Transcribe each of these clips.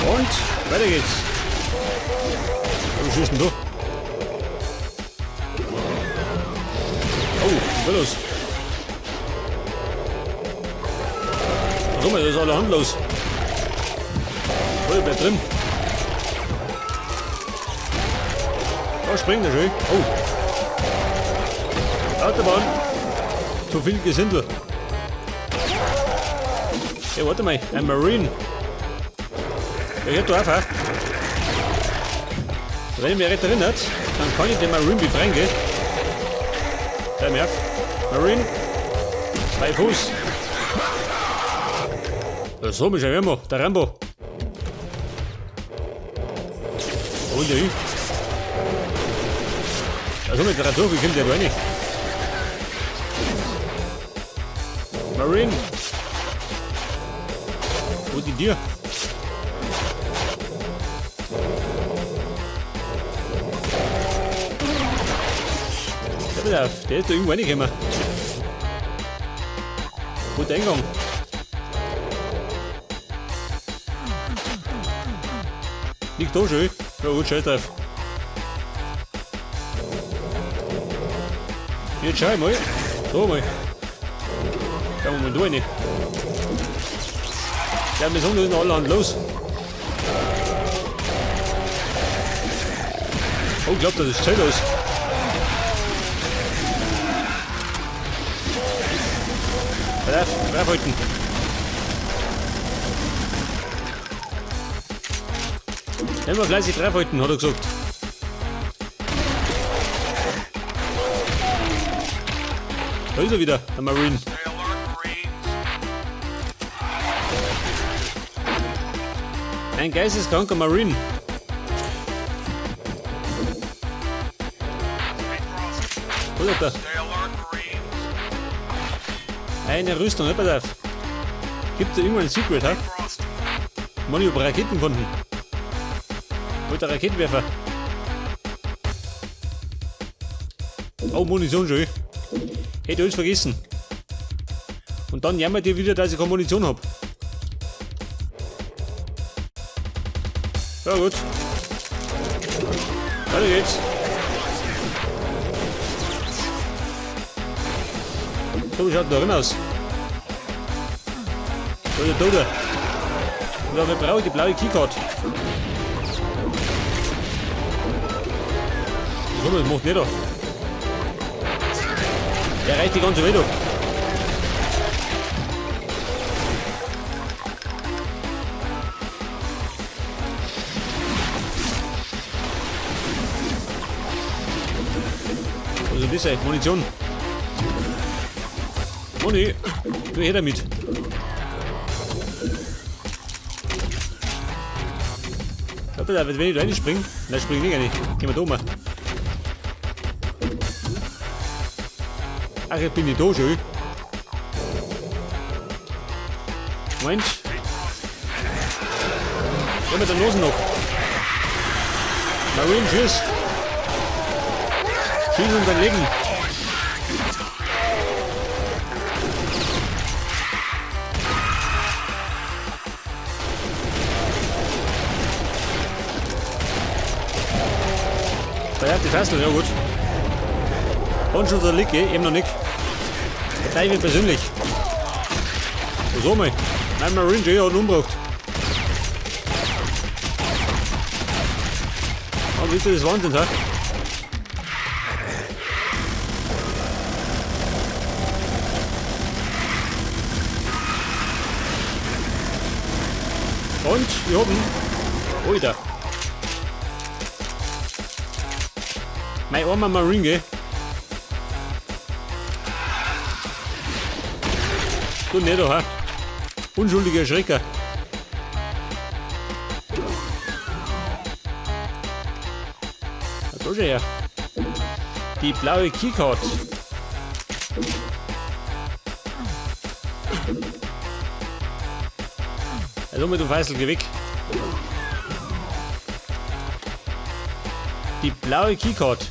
Und weiter geht's. Was schießt denn da? Oh, was ist los? Warte mal, da ist alle Hand los. Oh, ich bleib drin. Da springt er schön. Oh. Autobahn. Zu viel Gesindel. Hey, warte mal. Ein Marine. Ja, ich hab da einfach. Wenn ich mich recht erinnert, dann kann ich den Marine befreien, gell? Hör mir auf. Marine. Bei Fuß. Ja, so, mich immer. Der Rambo. Wo will der hin? Also mit der durch, wie kommt der da rein? Marine! Wo die dir? Der, der ist da irgendwo reingekommen. Wo ist der Eingang? Liegt da schon. Ja gut, scheiß drauf. Jetzt schau ich mal. Da mal. Schauen wir mal da rein. Ja, wir sind in alle Hand los. Oh, ich glaub, das ist Zeit aus. Drauf, draufhalten. Immer fleißig draufhalten, hat er gesagt. Da ist er wieder, der Marine. Ein geisteskranker Marine. Wo ist er? Eine Rüstung, pass auf. Gibt da irgendwo ein Secret, ha? Mann, ich hab Raketen gefunden. Wo ist der Raketenwerfer? Oh, Munition schon. Hätte alles vergessen. Und dann jammert ihr wieder, dass ich keine Munition hab. Ja gut. Weiter geht's. So, wie schaut denn da drin aus? Da ist der Tote. Und wir brauchen die blaue Keycard. So, das macht nicht da. Der reicht die ganze Welt ab. Also das ist Munition. Moni, du her damit. Ich glaube, wenn ich da reinspringe, nein, spring ich nicht rein. Gehen wir da mal. Ach, jetzt bin ich da schon. Moment. Ja, mit der Nase noch. Marine, tschüss. Schieß um dein Leben. Da hat die Fessel, ja gut. Und schon der Licke, eben noch nicht. Der Teufel persönlich. So mal. Mein Marine J hat ihn umgebracht. Aber ist das Wahnsinn, hä? Und hier oben. Alter. Mein armer Marine, gell? Du nicht, ha? Unschuldiger Schrecker. Da schon her. Die blaue Keycard. Also mit dem Feißel, geh weg. Die blaue Keycard.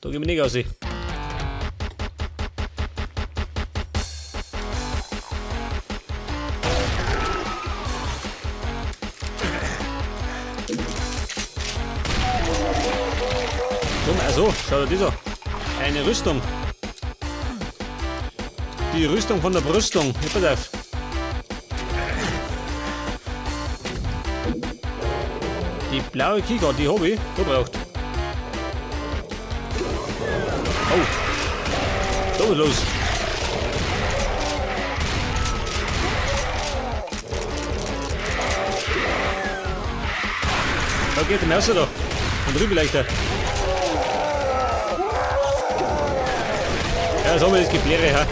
Da gehen wir nicht raus. Da, schau dir das an. Eine Rüstung. Die Rüstung von der Brüstung. Ja, pass auf. Die blaue Keycard, die hab ich. Gebraucht. Oh. Da ist los. Da geht der Mauser da. Und drüben vielleicht da. Ja, so haben wir das Gebläre, ha.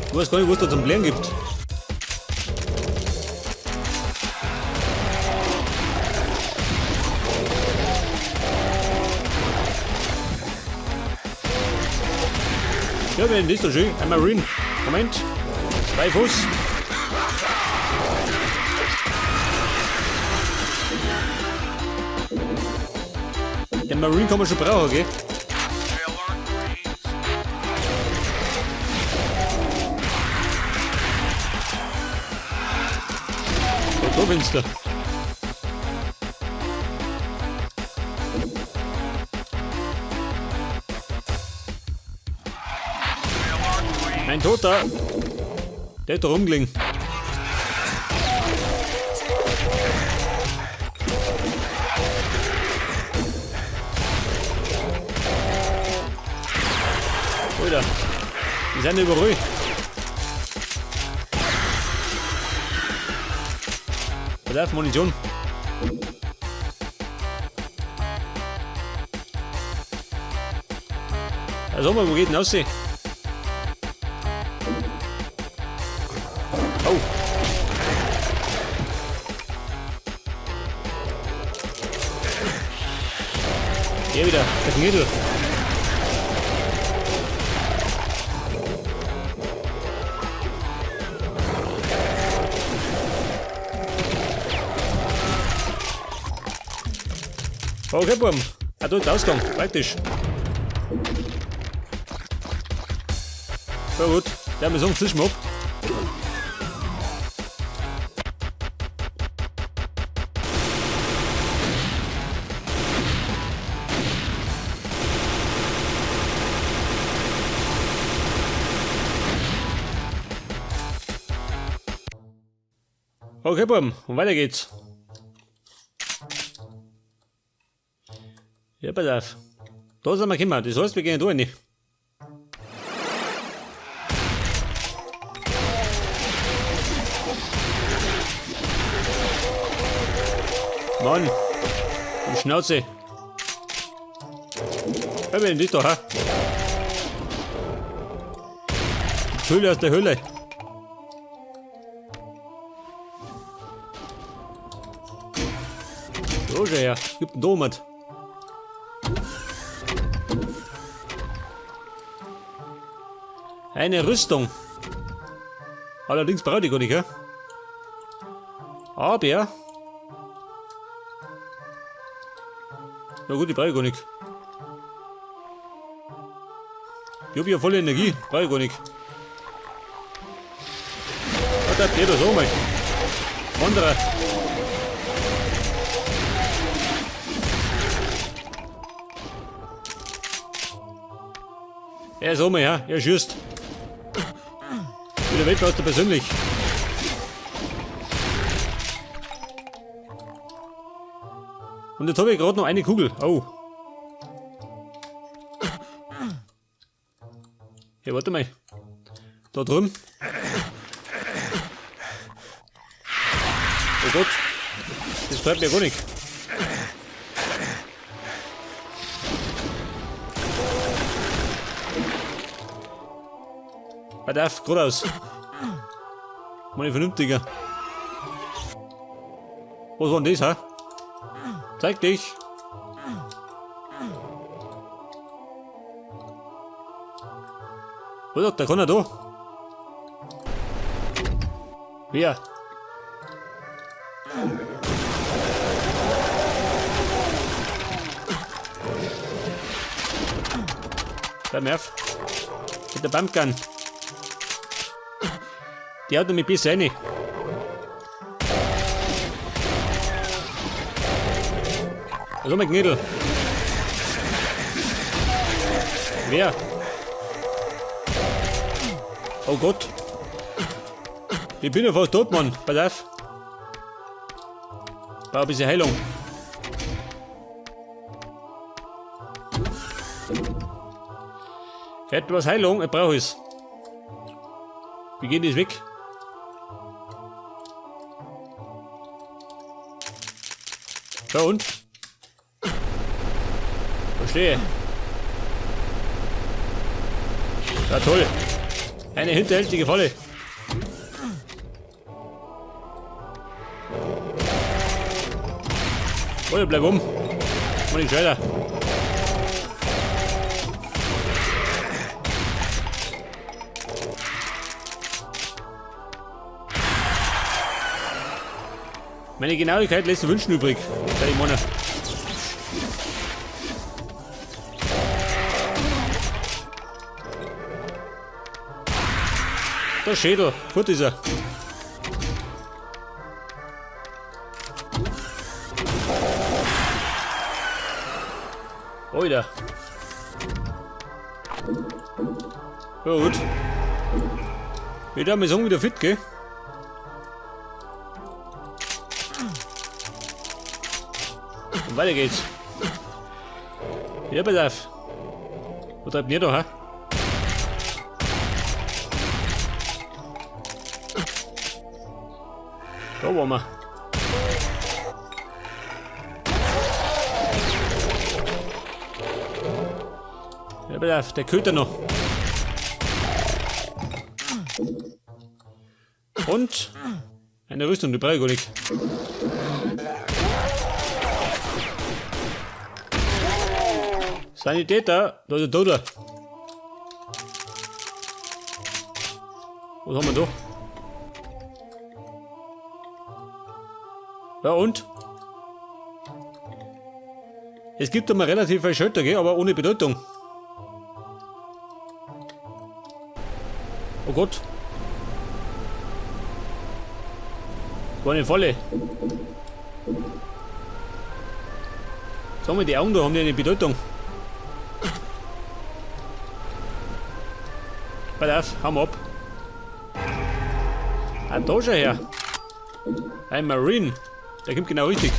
Ich weiß gar nicht, was da zum Blären gibt. Ja, wenn das so schön. Ein Marine. Moment. 2 Fuß. Den Marine kann man schon brauchen, gell? Da findest du. Mein Toter. Der hat da rumgelegen. Alter, die sind überall. Pass auf, Munition. Also, wo geht denn raus? Oh. Hier wieder, der Knädel. Okay, Buben. Ah, da ist der Ausgang. Praktisch. So gut. Der wir sagen, zwischen ab. Okay, Buben. Und weiter geht's. Ja, pass auf. Da sind wir gekommen. Das heißt, wir gehen da rein. Mann. Die Schnauze. Wer will denn das da, hä? Die Höhle aus der Hölle. So, schau her. Gib den Domat. Eine Rüstung. Allerdings brauche ich gar nicht, gell? Aber. Na gut, die brauche ich gar nicht. Ich hab ja volle Energie, brauche ich gar nicht. Hat der da so mal. Wanderer. Er ist oben, ja, er schießt. Wieder Weltmeister persönlich. Und jetzt habe ich gerade noch eine Kugel. Oh. Hey, warte mal. Da drüben. Oh Gott. Das treibt mir gar nicht. Pass auf, geradeaus. Mal vernünftiger. Was war denn das, hä? Zeig dich! Oh, da kann er da. Wer? Bleib mir auf. Mit der Pumpgun. Die hat nämlich bis rein. Also mein Gnädel. Wer? Oh Gott. Ich bin ja fast tot, Mann. Pass auf. Brauch ein bisschen Heilung. Etwas Heilung, ich brauche es. Wie geht das weg? So und? Verstehe. Ja toll. Eine hinterhältige Falle. Oh, bleib um. Mach nicht weiter. Meine Genauigkeit lässt zu wünschen übrig, sag ich meine. Der Schädel, fort ist er. Alter. Ja gut. Ich darf mich sagen, wieder fit, gell? Und weiter geht's. Ja, pass auf. Wo treibt ihr da, hä? Da waren wir. Ja, pass auf, der Köter noch. Und eine Rüstung, die brauche ich gar nicht. Sanitäter, da ist der Toter. Was haben wir da? Ja und? Es gibt immer relativ viel Schalter, gell, aber ohne Bedeutung. Oh Gott. War eine Falle. Sagen wir, die Augen da haben die eine Bedeutung. Pass auf, hau mal ab. Ah, da schau her. Ein Marine. Der kommt genau richtig.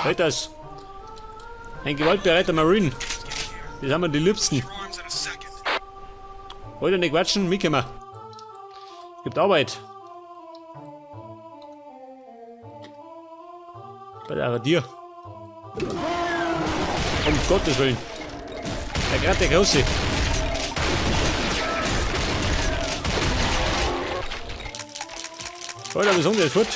Hört das? Ein gewaltbereiter Marine. Das haben wir die Liebsten. Wollt ihr nicht quatschen? Mitkommen. Gibt Arbeit. Bei der dir. Um Gottes Willen. Der grad der Große. Alter, was haben die jetzt fort?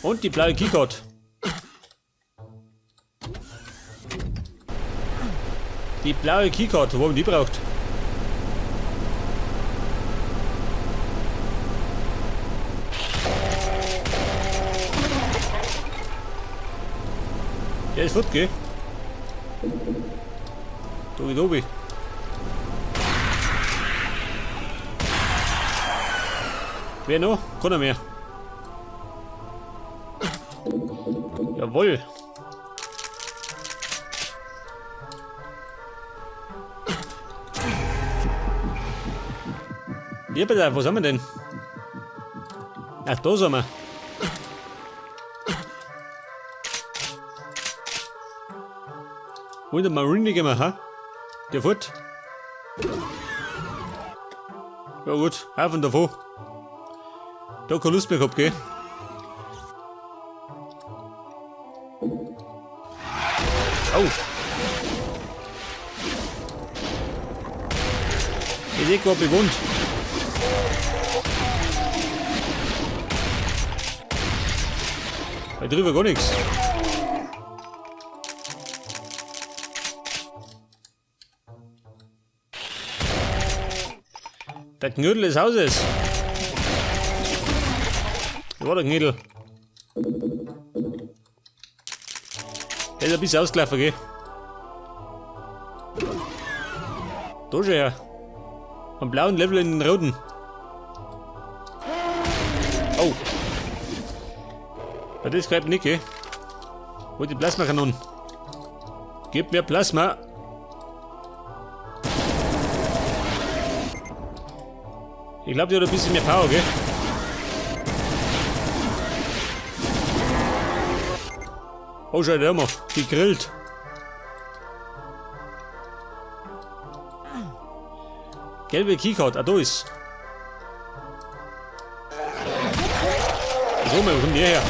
Und die blaue Keycard. Die blaue Keycard, wo haben die braucht? Der ist fort, gell? Dobi Dobi. Wer noch? Keiner mehr. Jawohl. Ja, bitte, wo sind wir denn? Ach, da sind wir. Wo in der Marine gehen wir, ha? Der fort. Ja gut, auf und davon. Da keine Lust mehr gehabt, gell? Au! Ich seh grad bewohnt. Da drüber gar nichts. Der Knödel des Hauses. Da war der Knödel. Der ist ein bisschen ausgelaufen, gell? Da schon her. Am blauen Level in den roten. Oh. Ja, das greift nicht, gell? Wo die Plasmakanonen? Gib mir Plasma! Ich glaube, die hat ein bisschen mehr Power, gell? Oh, schau, der mal. Gegrillt. Gelbe Keycard, ah, da ist. So, wo kommt der her?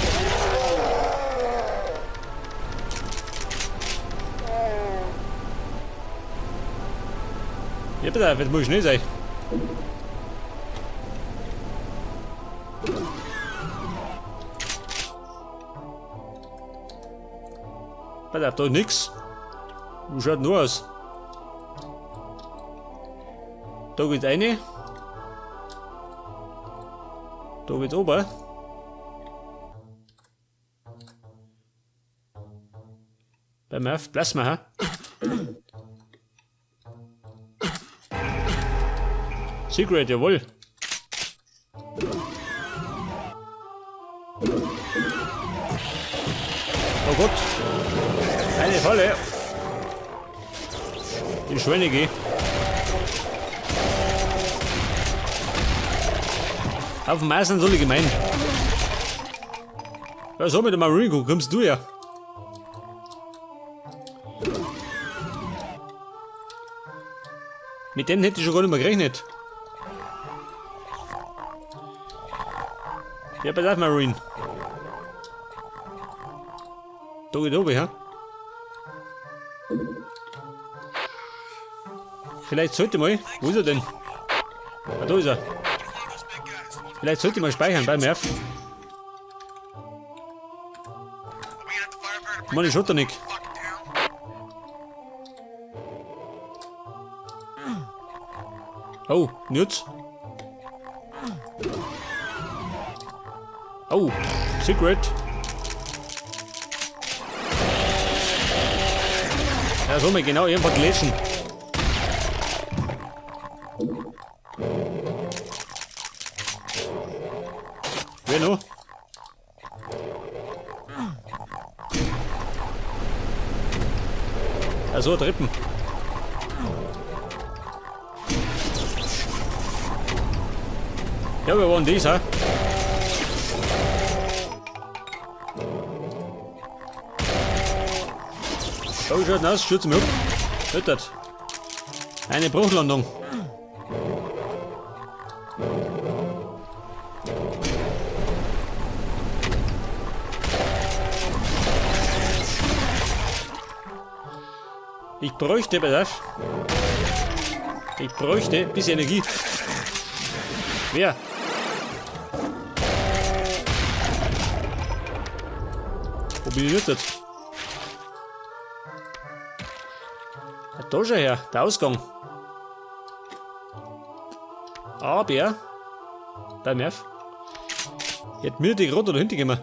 Ja, bitte, das muss schnell sein. Pass auf, da ist nix. Wie schaut denn nur aus? Da geht's rein. Da geht's oben. Beim F, Plasma, hä? Secret, jawohl. Oh Gott. Eine Falle. Die Schweinige. Auf dem Mars sind alle gemein. Ja, so mit dem Marine, kommst du ja. Mit dem hätte ich schon gar nicht mehr gerechnet. Ja, pass auf, Marine. Da geht oben, ja? Vielleicht sollte mal. Wo ist er denn? Ah, da ist er. Vielleicht sollte ich mal speichern beim F. Meine Schutter nicht. Oh, jetzt? Oh, Secret. Ja, so mal genau, einfach gelesen. Wer noch? Also Treppen. Ja, wir waren das, hä? Oh, schaut aus, stürzt mich ab. Hört. Eine Bruchlandung. Ich bräuchte, pass auf. Ich bräuchte ein bisschen Energie. Wer? Wo bin ich jetzt? Ja, da schon her, der Ausgang. Aber, da Nerv. Ich hätte mir die gerade da hinten gegeben.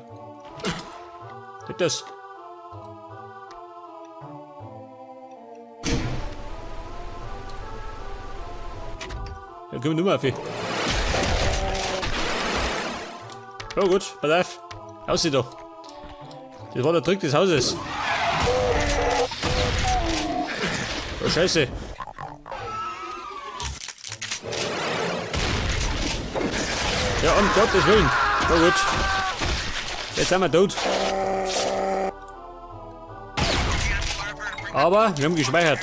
Das. Da können wir nur mal auf. Oh gut, pass auf. Aussieh da. Das war der Trick des Hauses. Oh Scheiße. Ja, um Gottes Willen. Oh gut. Jetzt sind wir tot. Aber wir haben gespeichert.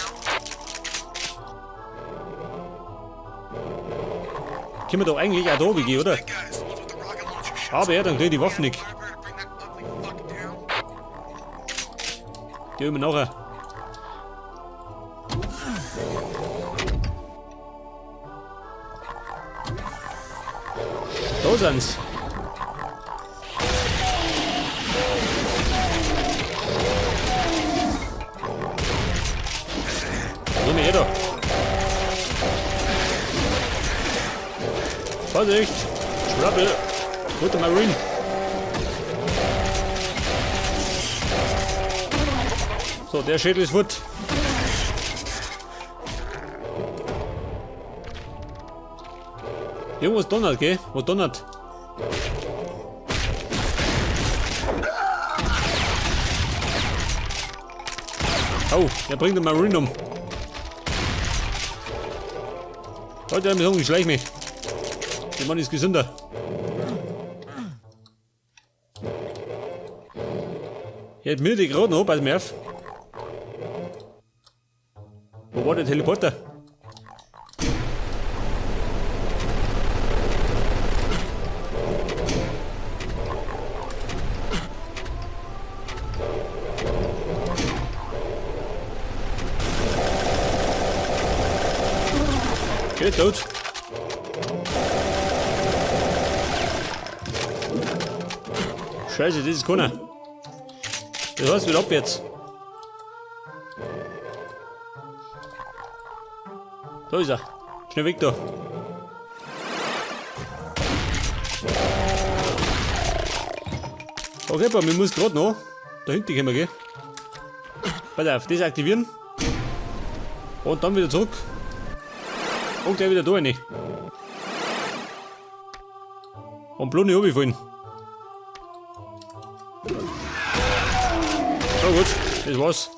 Können wir doch eigentlich auch da oben gehen, oder? Aber ja, dann krieg ich die Waffe nicht. Die immer nachher. Da sind's. Komm her da. Vorsicht! Trouble! Guter Marine! So, der Schädel ist fort. Irgendwas donnert, gell? Wo donnert? Oh, der bringt den Marine um. Leute, ich sagen, ich schleich mich. Der Mann ist gesünder. Jetzt mir die gerade noch, pass mir auf. Wo war der Teleporter? Geht tot. Scheiße, das ist keiner. Das heißt wieder abwärts. Da ist er. Schnell weg da. Okay, aber wir müssen gerade noch. Da hinten können wir gehen. Pass auf, das aktivieren. Und dann wieder zurück. Und gleich wieder da rein. Und bloß nicht runterfallen. So gut, das war's.